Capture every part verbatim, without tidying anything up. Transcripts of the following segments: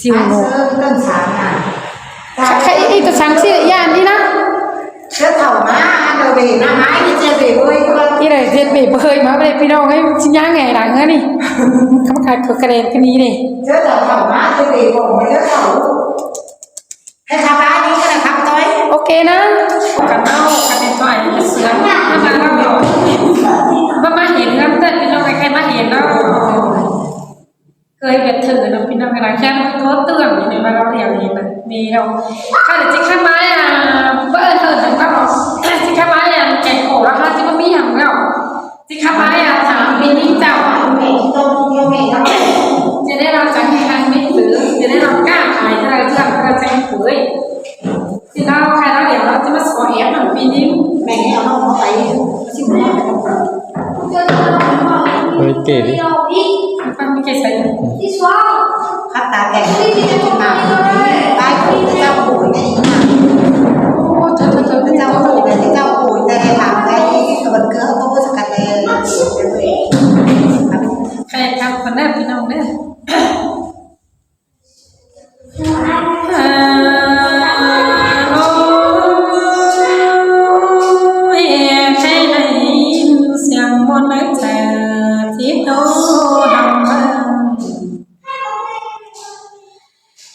Chiu nô. Ai, sớm tơm sáng à. Kha-, kha-, ꞌí, ꞌí tô sáng ꞌchí ꞌdọn ꞌnị ꞌna. Sớm thảu ꞌmá, ăn đầu bể, ꞌna ꞌmá, ꞌí ꞌchí bể bơi cơ. ꞌÍ đảy ꞌdệt bể bơi ꞌmá ꞌvạy ꞌpi ꞌnọng ới, ꞌchí ꞌnhá ꞌngai đăng ꞌnớ ꞌnị. Khắm khả khổ kha đen ꞌcọ ꞌnị ꞌnị. Sớm thảu thảu ꞌmá, ꞌchí bể bơi, sớm thảu. Hãy khắp bá đi, cái này khắp tôi. Ok ꞌna. Khắp ꞌnị, khắp điện thoại, cái sướng. ꞌMá, ꞌmá, ꞌmá. ꞌMá, ꞌmá hên ꞌnắm, ꞌtẹ ꞌpi ꞌnọng ới, ꞌkhạy ꞌmá hên ꞌnọ. ꞌCới ꞌviạk thử ꞌnọ ꞌpi ꞌnọng ới, khém tố tưởng ꞌnị ꞌva ꞌlo điêu ꞌnị ꞌnạ. ꞌMí ꞌlo. Khá đảy ꞌchí khắp bá à, bơ thử ꞌnọ. ꞌChí khắp bá à, kẻ khổ ꞌlẹo hả, ꞌchí ꞌmá ꞌmí hẳn ꞌlẹo. ꞌChí khắp bá à, thả ꞌpi ꞌnị chảu. ꞌChí đảy ꞌlo chắng hăng mết tử, ꞌchí đảy ꞌlo cá ai, ꞌchí đảy ꞌlo chắng hăng mết tử. ꞌChí ꞌnọ khai ꞌnọ điêu ꞌnọ, ꞌchí ꞌmá so ép ꞌnọ ꞌpi ꞌnị. Mẹ nghe ꞌnọ, ꞌnọ phải, ꞌchí ꞌmá. Ôi, kể đi. Khắp ta kẻ. Bái cái cháu bụi này. Ôi, thôi, thôi, thôi. Cái cháu bụi này, cái cháu bụi này, làm cái, cái vật cưa ô tô cho cà tê. Khai khắp phần ꞌnạ ꞌpi ꞌnọng ꞌnớ.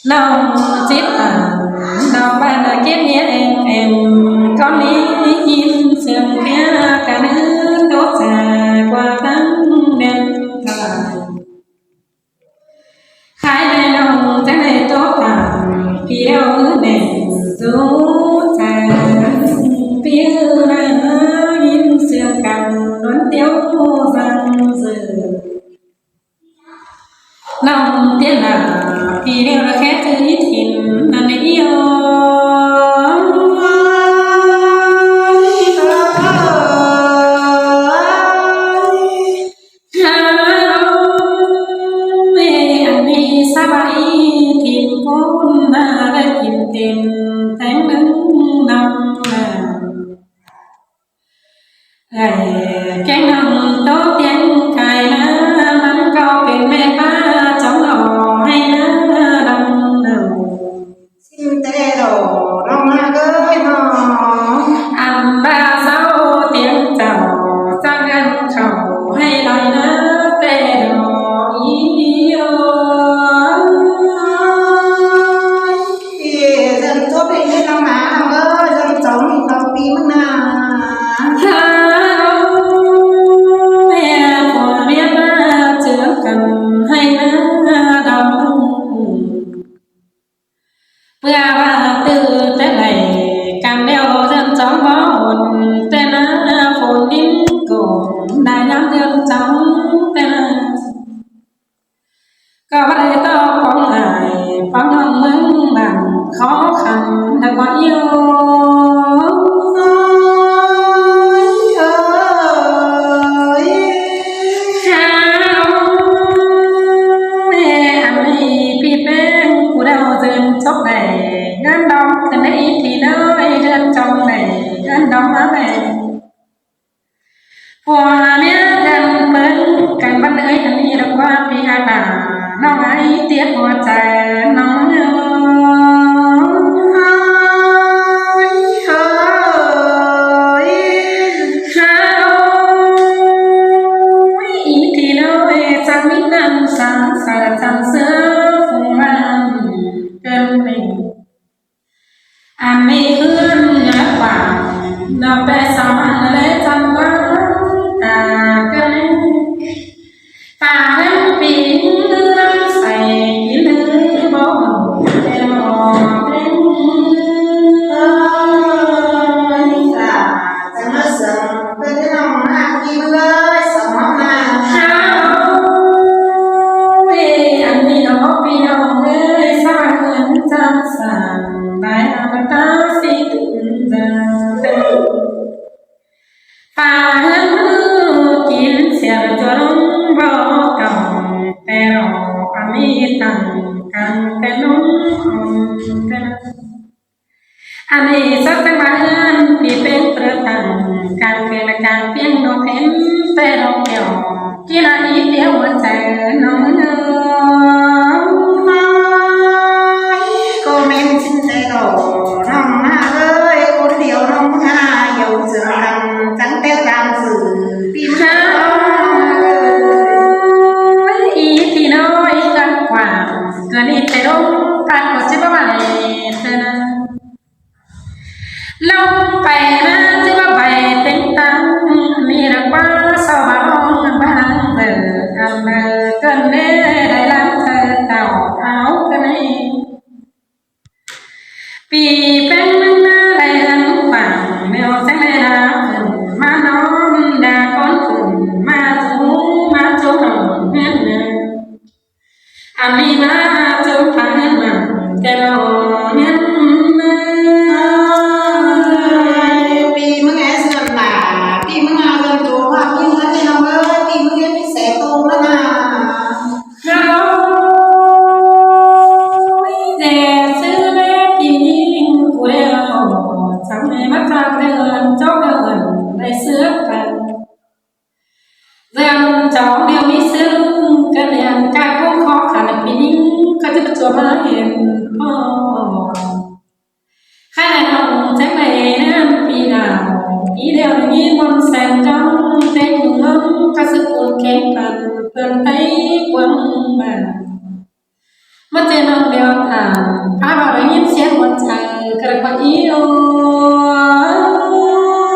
Nong chip ảng, nong ban là kiếp nghĩa em em, con đi in sương kia cả nước đốt xa qua tháng đêm thoại. Khai đê nong chắc đê tốt tảng, kỳ đeo ứ đèn rú xa. Piu na in sương cắn đón tiêu răng rừng. Nong tiên là kỳ đeo là khét chữ ít thìn là nấy yêu. Mẹ ăn đi xa bay thìn cún là đã thìn tên tánh nắng năm là. Ê, kéng nong tố tiếng cài ná, mắng câu pên mẹ ba chống lò hay ná đâm đầu. Xin tê đổ nong ná gơi nong. Ăn ba sáu tiếng chào, chắc ăn khẩu hay đòi ná tê đổ ý ơi. Ê, dân chốt thì nên nong ná nong ơi, dân chống thì tao pi mưng ná. Hao, mẹ của mẹ ba chứa cần hay ná đau. Bữa ba từ thế này, càng đeo dân chống bó hồn, thế ná phồn đính cổ, đã nhắm dân chống, thế ná. Có bái to bóng ai, bóng hồng mưng bằng khó khăn đã có yêu. Ơi, ơi. Sao mẹ ăn đi pi beng, cú đeo dân chốc này, ngăn đóng, cái này thì nơi dân trong này, ngăn đóng má mẹ. Phua mía dân pớng căng bắn ới ăn đi đọc qua pi a đà, nong ai tiết hua chai nong ơi, ơi, sao ý thì nơi sang mít năn sang sài săn sớ phung măn cơn mình. Ăn đi ươn nhớ quảng, nộp bè sao ăn lễ chăm quảng, à, cơn ta hân pin ươn sài kín ươn bóng, đeo đèn. Ơi, ta, ta nói rằng, cái đứa nào mà đi với, sao mà, sao? Ê, ăn đi đó, pi nong ơi, sao mà ươn chăm sàng, bài nào mà ta xin ươn ra, Pha hớn hư kín sia chua rung bó tòng, tè rò a mi tăng căng tè nung hồng tè nung. A mi sắp tè ma hớn pi pên prơ tăng, căng tè na căng piêng nô hên tè rò kẹo. Kí na ý tiếu hua chai nông nông. Tăn ꞌcọ ꞌchí báu bai ꞌtẹ ꞌna. ꞌLống pay ꞌna ꞌchí báu bai têng ꞌtáng, ꞌmí ꞌlạ ꞌquá so ba ꞌlống ba lăng ꞌvớ, ăn ꞌmưa ꞌcợn ꞌlế đảy lăng chaư tảu ao ꞌcợn ꞌnị. ꞌPi ꞌpéng ꞌmướng ꞌná đảy hăn quảng, ꞌnéo chắng đảy đa khửn ꞌmá ꞌnón, đa cón khửn ꞌmá dú, ꞌmá dú nỏng ꞌngớn nơ. Ăn ꞌmí ꞌmá dú phá ꞌngớn mẳn, ꞌtẹ lo ꞌngớn nơ. ꞌPi ꞌmướng é sươn lả, ꞌpi ꞌmướng a dơn dú, ꞌmá ꞌmí ꞌngớn ꞌnị ꞌnọng ới, ꞌpi ꞌmướng é ꞌmí sẻ tô ꞌmá ꞌna. Ôi, ꞌdệt ꞌsứ ꞌmé ꞌpi ꞌnhính cu ꞌlẹo, chắng ꞌmí ꞌmá chang đươn, chốc đươn, đảy ꞌsứa căn. ꞌDươn chóng ꞌlẹo ꞌmí ꞌsướng căn đen, ꞌcạ ꞌcốn khó khăn ꞌpi ꞌnhính, ꞌcọ ꞌchí báu ꞌchua ꞌmá hên ꞌpo. Khá đảy ꞌnọng chắng đảy ꞌnán ꞌpi nả, ꞌpi ꞌlẹo ꞌnhính ꞌmuôn sen chóng, têng ꞌmướng ꞌcọ ꞌsứ cun kheng căn, ꞌpươn Thái quảng bản. ꞌMá ꞌchưa ꞌnọng ꞌlẹo thả, phá ꞌvạu đảy ꞌnghín ꞌsiếng ꞌmuôn chaư, ꞌcọ đảy ꞌcọ ꞌí ꞌlẹo.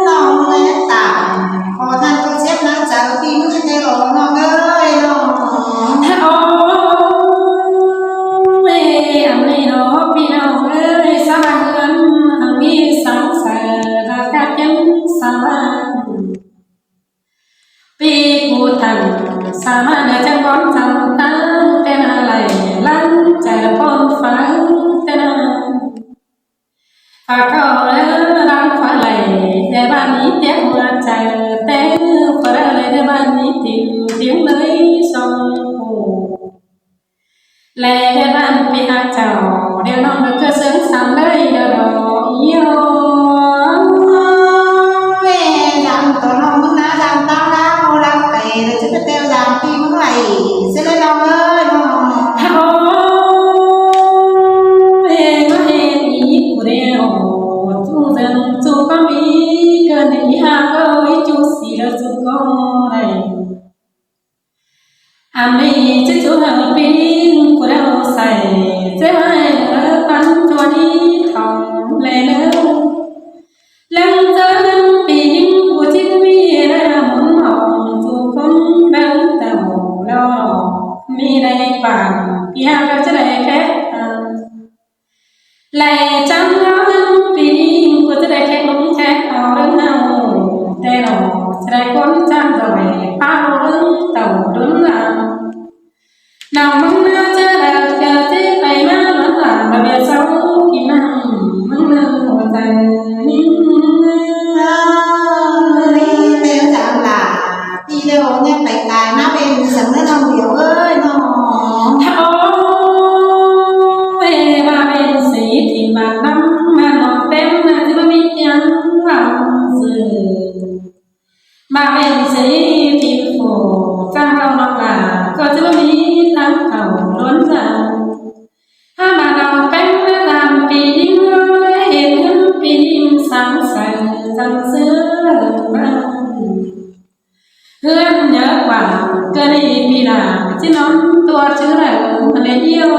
ꞌNọng ꞌlẹo thả, ꞌcọ ꞌnặn ꞌcọ chếp ꞌná chaư, ꞌpi ꞌmướng ꞌchí ꞌtẹ lo ꞌnọng ới ꞌnọng. Ôi, ăn ꞌnị ꞌnọ ꞌpi ꞌnọng ới, sa ꞌva ꞌhướn, ăn ꞌmí sắng saư, đa ꞌcạ chắng sa ꞌva. ꞌPi cu tẳng sa ꞌmá đa chắng bón chắng ꞌtáng, ꞌtẹ ꞌna đảy lăng chaư pôn phaư ꞌtẹ ꞌna. Pha ꞌcọ ꞌlới lăng phaư đảy, ꞌtẹ ꞌván ꞌnị ꞌtẹ ꞌmưa chaư, ꞌtẹ phaư đảy ꞌlới ꞌtẹ ꞌván ꞌnị tỉm, tỉm ꞌlới song phủ. Đảy ꞌtẹ ꞌván ꞌpi ꞌhặc chảu, ꞌlẹo ꞌnọng đảy ꞌcọ ꞌsướng săng đảy đa lo ꞌnhính. Ôi, dăm tô ꞌnọng ꞌmướng ꞌná, dăm ꞌtáng ꞌná, ꞌmưa lăng pay, đảy ꞌchí ꞌcọ ꞌtẹ dăm ꞌpi ꞌmướng đảy, ꞌsứ đảy ꞌnọng ới ꞌnọng. Ôi, ꞌmá hên ꞌnị cu ꞌlẹo, ꞌchu dơn ꞌchu ꞌcọ ꞌmí, ꞌcợn ꞌnị ha ꞌcọ ꞌchu sí đa ꞌchu ꞌcọ đảy. Ăn ꞌmí ꞌchí ꞌchu hảư ꞌpi ꞌnhính cu ꞌlẹo sai, ꞌchí ꞌmá ꞌlới ꞌpắn ꞌchua ꞌnị thỏng lẻ ꞌnớ. Lăng chaư ꞌpi ꞌnhính cu ꞌchí ꞌmí đa đa môn mỏng, ꞌchu cón đăng tảu lo, ꞌmí đảy quảng, ꞌpi ꞌhặc ꞌcọ ꞌchí đảy khék ăn. Đảy chắng ꞌló ꞌhướn ꞌpi ꞌnhính cu ꞌchí đảy khék ꞌlống khék au ꞌlới ꞌnọng, ꞌtẹ ꞌnọng ꞌchí đảy cón chắng ꞌdọi, pá ꞌlới tảu đốn lăng. ꞌNọng ꞌmướng ꞌná ꞌchớ đaư ꞌcọ ꞌchí pay ꞌmá ꞌluống lăng, đa ꞌviạk sau kin ꞌnặm ꞌmướng ꞌnưng ꞌhua chaư ꞌnhính. Ơ, ꞌlới ꞌtẹ dăm lả. ꞌPi ꞌlẹo ꞌnhá pay cai ꞌmá pên săng ꞌnớ ꞌnọng ꞌlẹo ới ꞌnọng. Ôi, ꞌva pên sí thỉm bảng đăm ꞌmá ꞌnọng pên ꞌnạ ꞌchí báu ꞌmí ꞌtiếng ꞌvạu ꞌsứ. ꞌVa pên sí thỉm phủ chắng ꞌvạu ꞌnọng lả ꞌcọ ꞌchí báu ꞌmí ꞌtáng tảu đốn dăm. Hák ꞌva ꞌnọng pên ꞌmá dăm ꞌpi ꞌnhính ꞌlới hên ꞌhướn ꞌpi ꞌnhính sắng saư chắng ꞌsứa ꞌmá. ꞌHướn ꞌnhá quảng ꞌcọ đi ꞌpi lả, ꞌchí ꞌnón ꞌtua chứ đảy ꞌmưa đảy ꞌlẹo.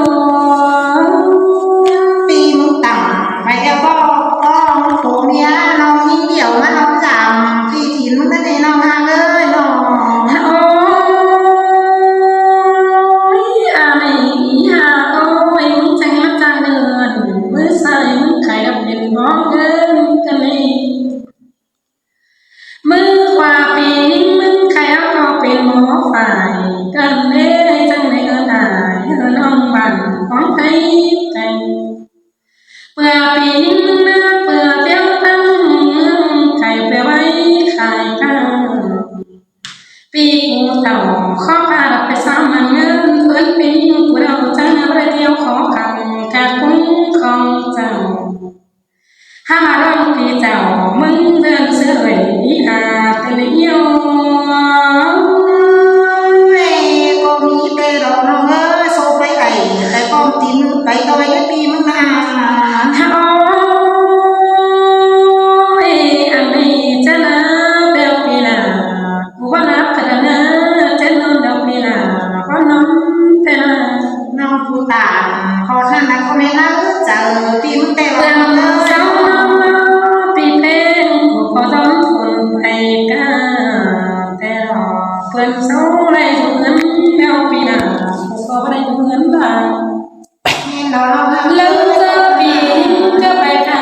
ꞌPi ꞌmướng tẳng, pay ꞌlẹo ꞌcọ, ꞌcọ ꞌmướng phủ ꞌmía ꞌnọng ꞌnhính ꞌlẹo ꞌmá ꞌnọng dăm, ꞌpi thỉn ꞌmướng ꞌnặn ꞌnị ꞌnọng ꞌhặc ới ꞌnọng. Ôi, ăn ꞌnị ꞌhặc ới, ꞌmướng chắng ꞌmá chắng đươn, ꞌmứ sai ꞌmướng khay đa pên bók ꞌngớn ꞌcọ ꞌnị. ꞌMứ ꞌquá ꞌpi ꞌnhính ꞌmướng khay ꞌcọ pên bók phải, ꞌcợn ꞌlới chắng đảy ꞌhướn ải, ꞌhướn ꞌnọng bản khong Thái Tây. ꞌPưa ꞌpi ꞌnhính ꞌmướng ꞌná, ꞌpưa ꞌtiếu ꞌtáng ꞌmướng khay ꞌpưa ꞌvạy khai ꞌcọ. ꞌPi cu tảu khó khăn pay sam mẳn ꞌngớn, ꞌhướn ꞌpi ꞌnhính cu ꞌlẹo chắng ꞌnhá báu đảy ꞌtiếu khó khăn, ꞌcọ ꞌcúng khong chảu. Hák ꞌva ꞌlống ꞌpi chảu ꞌmứng ꞌdơn ꞌsứa đuổi ꞌnị ha, ꞌtẹ ꞌlới ꞌlẹo. Ôi, ꞌcọ ꞌmí ꞌtẹ lo ꞌnọng ới, sô pay đảy, pay ꞌcọ ꞌmí ꞌtin pay ꞌtoi ꞌnớ ꞌpi ꞌmướng ꞌná. Ôi, ăn ꞌnị chắng ꞌnạ ꞌtẹ ꞌpi lả, cu báu lắp ꞌcọ đa ꞌnạ, chắng ꞌnón đa ꞌpi lả, báu ꞌnón ꞌtẹ ꞌnạ. ꞌNọng cu tả ꞌHọt ꞌnặn ꞌnạ ꞌcọ ꞌmen ꞌnớ, chaư ꞌpi ꞌmướng ꞌtẹ ꞌló. ꞌPứng ꞌsáo ꞌnọ ꞌpi ꞌpéng, ꞌcọ ꞌcọ ꞌdọn phôn pay ꞌcá ꞌtẹ ꞌló. ꞌPứng ꞌsáo đảy dú ꞌhướn, ꞌnéo ꞌpi ꞌnạ ꞌcọ ꞌcọ đảy dú ꞌhướn ꞌva. ꞌLáu ꞌchớ ꞌpi ꞌchớ pay ꞌcá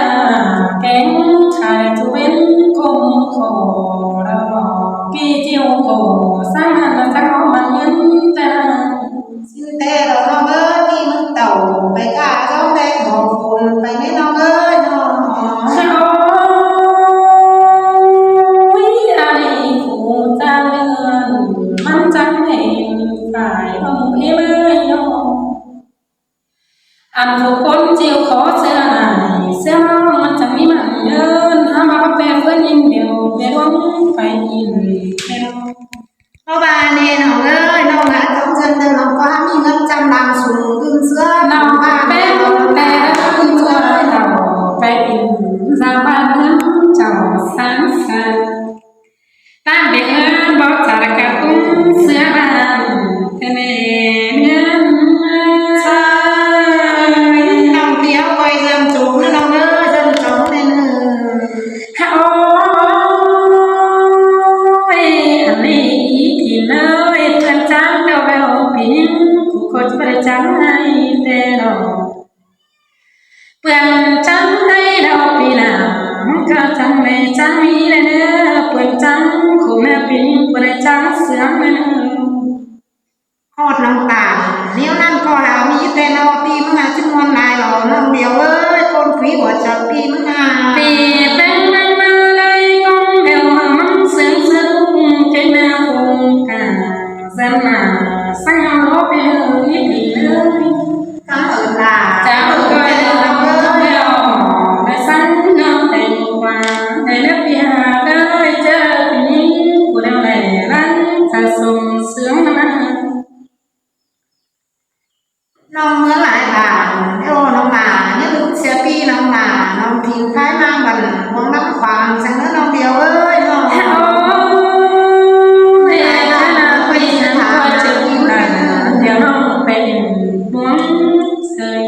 kéng khai dú ꞌvến ꞌcum khổ ꞌlẹo ꞌpi ꞌchịu khổ, ꞌsướng ꞌnặn ꞌlẹo ꞌchớ ꞌmắn ꞌnhến ꞌtẹ ꞌnặn. ꞌSịn ꞌtẹ ꞌló ꞌnọng ới, ꞌpi ꞌmướng tảu pay ꞌcá ꞌchó đảy khổ phôn pay ꞌnị ꞌnọng ới ꞌnọ. Ôi, ꞌa ꞌnị phủ ꞌchang ꞌlươn, ꞌmắn chắng đảy phải ꞌmự ꞌmới ꞌnọ. Ăn phủ ꞌcốn ꞌchịu khó sia nải, sia ꞌmắn chắng ꞌmí mẳn ꞌngớn, ꞌhăm ꞌva ꞌpẹ ꞌphớn ꞌnhính điêu, ꞌpẹ ꞌluống pay ꞌnhính ꞌpẹ ꞌló. ꞌPo ꞌva ꞌnị ꞌnọng ới, ꞌnọng ꞌnạ ꞌchóng ꞌchơn ꞌtưa ꞌnọng ꞌcọ ꞌmí ꞌngớn ꞌchăm đang sung ꞌcứn ꞌsứa, ꞌnọng ꞌva ꞌpẹ ꞌló ꞌpẹ ꞌló ꞌcứn ꞌsứa ꞌlẹo, pay ꞌnhính dao ꞌván ꞌhướn chảu sáng sáng. ꞌTan pay ꞌhướn báu chả ꞌcạ ꞌcúm ꞌsứa ꞌván, ꞌtẹ ꞌnê ꞌnhớn. ꞌNọng ꞌpi ꞌcoi ꞌdơm chốm ꞌnớ ꞌnọng ới, ꞌdơm chốm ꞌnớ. Hảư ôi, ăn ꞌnị ꞌpi ꞌnị ới, ꞌpươn chắng ꞌtẹ ꞌvẹo ꞌpi ꞌnhính, ꞌcọ ꞌcọ ꞌchí báu đảy chắng ꞌnị ꞌtẹ ꞌló. ꞌPươn chắng đảy ꞌlẹo ꞌpi ꞌnạ, ꞌcọ chắng đảy chắng ꞌnị ꞌlẹo ꞌnớ, ꞌpươn chắng khổ ꞌmẹ ꞌpi ꞌnhính ꞌcọ đảy chắng ꞌsướng ꞌnớ. ꞌHọt ꞌnọng ꞌtan, ꞌnéo ꞌnặn ꞌcọ hảư ꞌmí ꞌtẹ ꞌnọng ꞌpi ꞌmướng ꞌnạ ꞌchí ꞌmuôn lai ꞌló ꞌnọng điêu ới, ꞌcốn quí ꞌhụ chaư ꞌpi ꞌmướng ꞌnạ. Pi ꞌpéng ꞌnặn ꞌmá đảy ꞌcóng điêu ꞌmá ꞌmắn ꞌsướng ꞌsướng, ꞌkén ꞌmá phông ca, ꞌdọn ꞌnạ, ꞌsướng ꞌnặn ꞌló ꞌpẹ ꞌhụ ꞌhịt đi ới. Chắng ꞌcọ ꞌcoi ꞌnọng ꞌcọ ꞌcọ ꞌcọ, đảy ꞌsướng ꞌnọng đảy ꞌmự ꞌquá, đảy ꞌnớ ꞌpi ꞌhạ đảy ꞌchớ ꞌpi ꞌnhính ꞌcọ ꞌlẹo đảy ꞌláng chaư sôm ꞌsướng ꞌnặn. ꞌNọng ꞌmứa lai bản, ꞌlẹo ꞌnọng ꞌmá, ꞌnhá ꞌlụk sia ꞌpi ꞌnọng ꞌmá, ꞌnọng kin thái ꞌmá băn, ꞌmuôn ꞌnắm khoang, chắng ꞌnớ ꞌnọng điêu ới, ꞌnọng. Ôi, ꞌchớ ꞌnạ ꞌpi ꞌnặn ꞌcọ ꞌchớ ꞌpi ꞌnặn, điêu ꞌnọng pay ꞌnhính ꞌmuôn ꞌsới.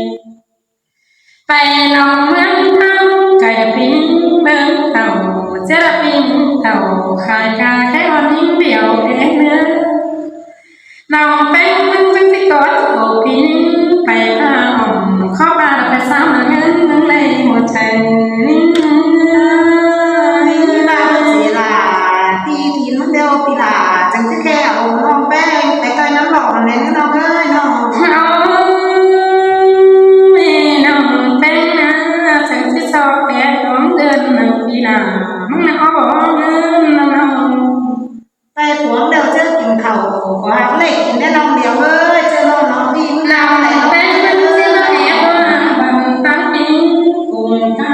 Pay ꞌnọng ꞌmướng ꞌtáng cai ꞌpi ꞌnhính ꞌmướng tảu, ꞌchớ ꞌpi ꞌnhính tảu, khai ca khék ꞌhọn ꞌnhính điêu ꞌpẹ ꞌnớ. ꞌNọng ꞌpéng ꞌmướng ꞌpéng ꞌtí tót, ꞌcọ ꞌpi ꞌnhính pay ꞌphạ ỏm, khó ꞌva pay ꞌsáo ꞌmá ꞌngớn ꞌmướng đảy ꞌmự chaư. ꞌNị ꞌva ꞌmắn ꞌsịn ꞌlạ, ꞌpi ꞌpi ꞌmướng điêu ꞌpi ꞌlạ, chắng ꞌchí khék ỏm ꞌnọng ꞌpéng, pay ꞌtoi ꞌnắm ꞌló ꞌnặn ꞌnớ ꞌnọng ới ꞌnọng. Ôi, ꞌnọng ꞌpéng ꞌnạ, chắng ꞌchí so khék ꞌnọng ꞌgớn ꞌnặn ꞌpi ꞌnạ, ꞌmướng ꞌnạ ók bók ꞌngớn ꞌnặn ꞌnọng. Pay phuông điêu ꞌchớ kin khảu, ꞌcọ hák ꞌlẹo kin ꞌnớ ꞌnọng điêu ới, ꞌchớ ꞌnọng ꞌnọng ꞌpi ꞌnọng ꞌnạ ꞌnọng ꞌpéng ꞌmắn ꞌchí ꞌmá é ꞌquá, băn ꞌtáng ꞌnhính ꞌcốn ca,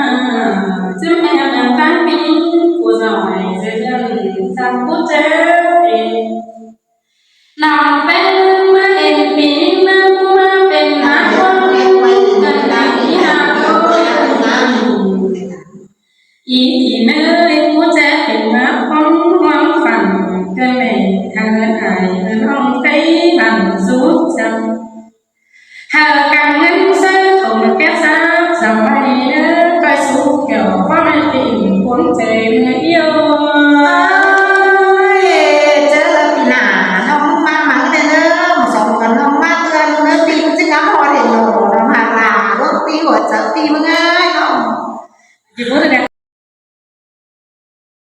ꞌchớ ꞌmá é băn ꞌtáng ꞌnhính ꞌcốn doi, ꞌdệt ꞌdọn chắng ꞌcú ꞌchớ pên. ꞌNọng ꞌpéng ꞌmá hên ꞌpi ꞌnhính ꞌmá ꞌcú ꞌmá pên ꞌmá ꞌquáng, ꞌcốn ꞌnặn ꞌnị ꞌnạ ꞌcọ ꞌcọ ꞌnặn. Í ꞌpi ꞌnới, ꞌcú ꞌchớ pên ꞌmá ꞌquáng ꞌquáng phản, ꞌcọ đảy hảư ꞌhướn ải ꞌhướn ꞌhọng tháy bản dú chăm. Hảư căng ꞌngớn ꞌsớ thủng kép sáp dăm ꞌvạy ꞌnớ, ꞌcoi sú kiểu ꞌquá ꞌmẹ tỉnh cuông chaư ꞌnớ ꞌlẹo. Ơi, ꞌchớ ꞌpi ꞌnạ, ꞌnọng ꞌmá mắng ꞌnớ ꞌnớ, ꞌmá song căn ꞌnọng ꞌmá ꞌtưa ꞌnớ, ꞌpi ꞌmắn ꞌchí ngắm ꞌhọt đảy ꞌnọng, ꞌnọng hảư ꞌlạ, ꞌlụk ꞌpi ꞌhụ chaư ꞌpi ꞌmướng ới ꞌnọng. Chỉ có